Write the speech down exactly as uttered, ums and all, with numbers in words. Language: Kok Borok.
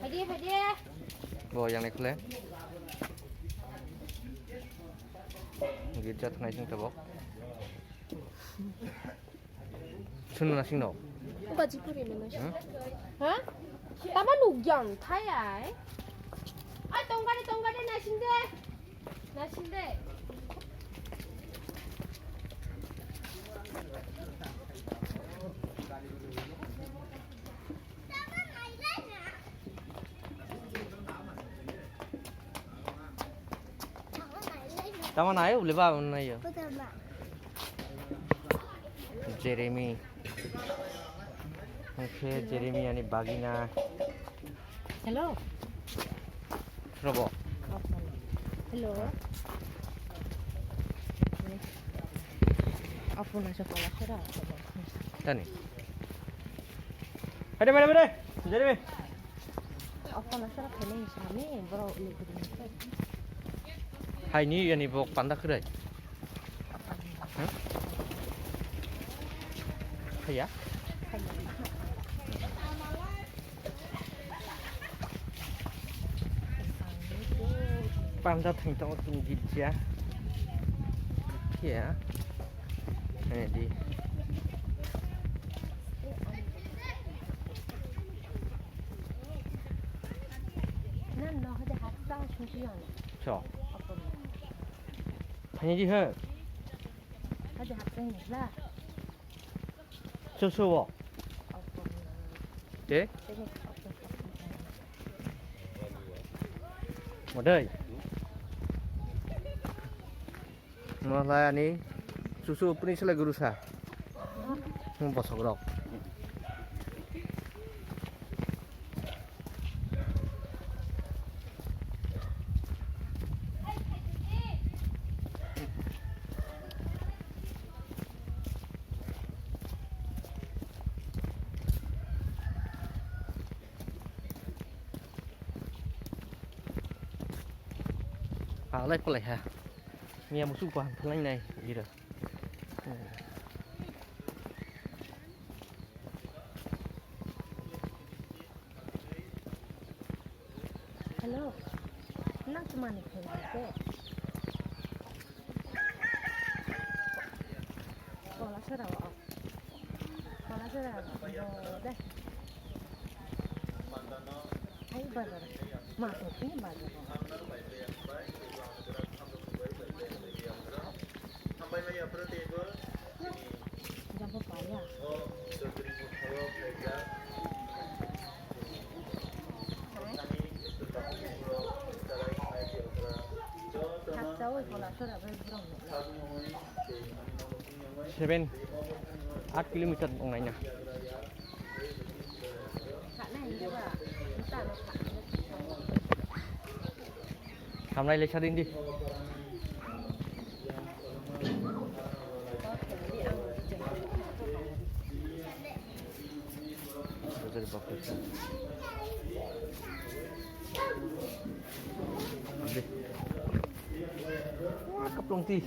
Hadi, hadi. Bo yang naikhle. Girja thanai sing tabok. Sunu nasing no. Baji puri mana? Hmm? Ha? Tama nugyang thai ai. Ai, tonggade, tonggade, nasing de. Nasing de. Tama nai ule ba nai yo. Jeremy. Oke, Jeremy ani bagina. Hello. Robo. Hello. Apa nasa pala sera? Tani. Ada mana mana? Jeremy. Apa nasa kene sami bro ini. Hai ni yani bok panda krai. Haiya. Panda thang tongo tini girja. Haiya. Haiya di. Cho. Thangdi he. Cho so wo. Te. Modai. Malai ani susu puni sele guru sa. Hmm, bosok rok. Palai palai ha. Miya musuk bahan phalai nai ira. Hello. Nang tumani phone te. Kola sara o. Kola sara o de. Ai bazar. Ma to ni bazar. Jambo paya. Haksa oi kola sora bai borok nukla. Seven, aat kilometer wngnai na. Hamnai le sadin di. Wah, kaplong ti.